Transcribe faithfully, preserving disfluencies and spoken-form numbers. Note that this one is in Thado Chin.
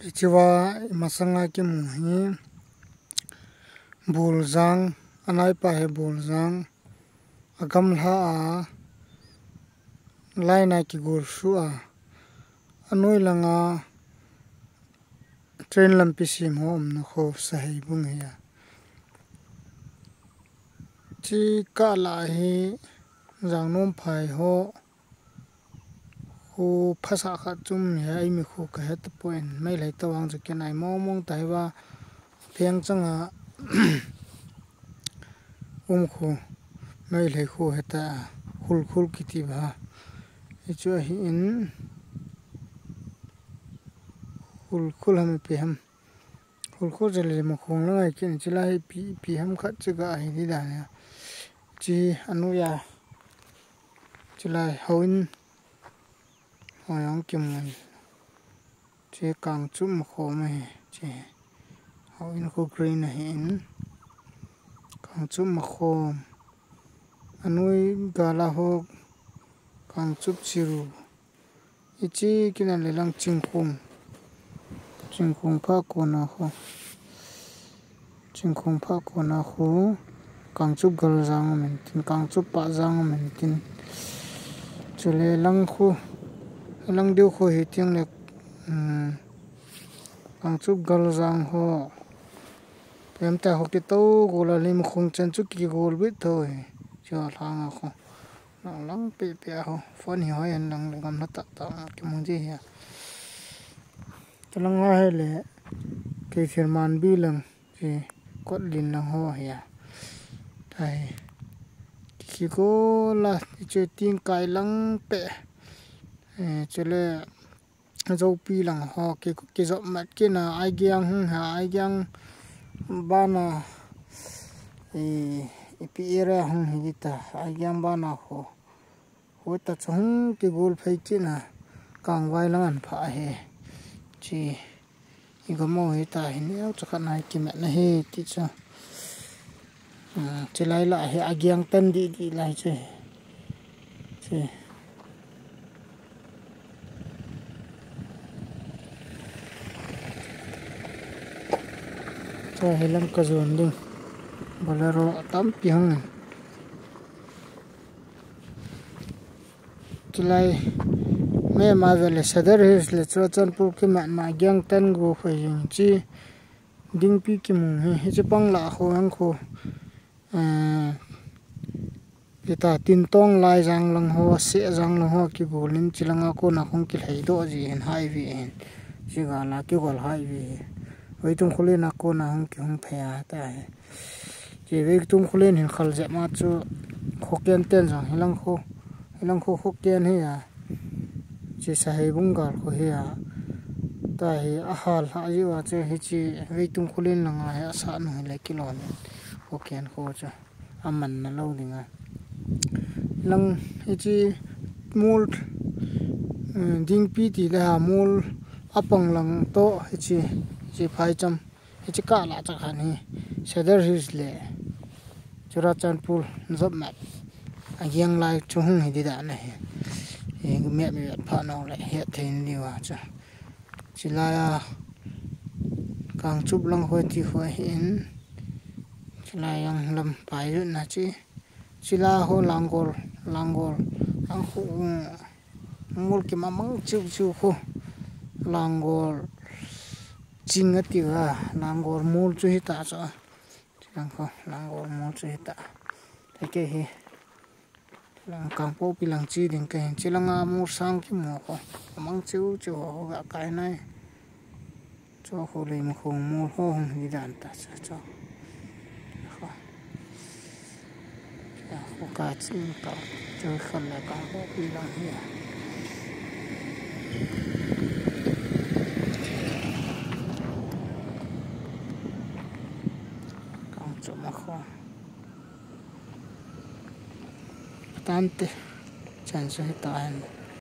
Hichea imasanga kimu hi Buljang, anaipa hi Buljang, agamla a line a kigol suh a, anoi langa train lampi sem ho umna kho Saheibung hi a. Chi kah lah hi Jangnomphai ho khu phasah khat chu um hi a, eimi khu kahe tapoi, Meitei tobang chu kinai mong mong ta hi va, pheng changa um khu Meitei khu heta, Khulkhul kiti va. Hichu ahin Khulkhul ham ipi ham. Khulkhul jale Makhong lang ahi kit in, chulai hi ipi, ipi ham khat chu ga ahi di dan a. Chi anoi a, chulai houin ho jong kimun. Chi Kangchup Makhom ahi, chi houin khu green ahin. Kangchup Makhom. Anoi gal a ho Kangchup Chiru. Hiche kit a le lang Chingkhong. Chingkhong pha kona khu. Chingkhong pha kona khu. Kangchup Galjang um intin, Kangchup Pahjang um intin. Chule lang khu. Lang diu khu hi tiang le, um, Kangchup Galjang ho. Pemte ho kito gol a lim khong chen chu kigol bit tho hi. Chu lhang a khu. Lang lang pe pe a ho. Phone hi hoi an lang le gamla tah tah kimu ji hi a. Chulang ho hi le Keithelmanbi lang, chi Kotlin lang ho hi a. Tai. Kigol a, chu tingkai lang pe. Eh, chule Zopi lang ho ki, kijop mat kit na, Aigiang hung ha, Aigiang bana, i, ipi area hung hi ta, Aigiang bana ho. Ho ta chu hung kigol phei kit na, Kangvai lang an pha hi. Chi, i gamo hi ta hi neo chu khat na hi kimat na hi ti chu. Ah, chulai lah hi Agiang tan di di lai chu. Chu. Chu hi lam ka jon ding. Bolero tampi hung. Chulai me ma ve le Sadar Hills le Churachandpur kimat ma Agiang tan go phai jing chi. Dingpi kimu hi, hiche pang lah khu hang khu, eh, kita Tintong lai jang lang ho, Seh jang lang ho kigol in, chulanga kona hung kilhai doh ji hin highway hin. Chi gal a kigol highway hi. Weitung Khullen a kona hung kihung phei a ta hi. Chi Weitung Khullen hin khal jep ma chu Hokkien ten jong hilang khu. Hilang khu Hokkien hi a. Chi Saheibung gal khu hi a. Ta hi ahal ha ji wa chu hichi Weitung Khullen langa hi asah nu hi le kilon. Hokkien khu chu aman na lo ding a. Lang hichi mol, eh, Dingpi ti le ha mol apang lang to hichi, chi phaicham. Hiche kah lah chakhan hi Sadar Hills le Churachandpur jop mat Agiang lai chu hung hi di dan ahi. Hi map mi vet pha nong le het thei in diu a chu. Chulai a Kangchup lang hoi ti hoi hi in. Chulai jong lam pai lut na chi. Chulai ho Langgol, Langgol. Lang khu, um, mol kimang mang chiu chiu khu. Langgol. Ching ati va, Langgol mol chu hi ta chu. Lang khu, Langgol mol chu hi ta. Te kei hi. Lang Kangpokpi lang chi ding kei hin. Chulanga mol sang kimu khu. Mang chiu chiu ho ga kai nai. Chu khu Leimakhong mol ho hung hi dan ta chu chu. Khu. Khu ka chin ka chu khan la Kangpokpi lang hi a. Kangchup Makhom. Tante. Chan chu hi ta hin.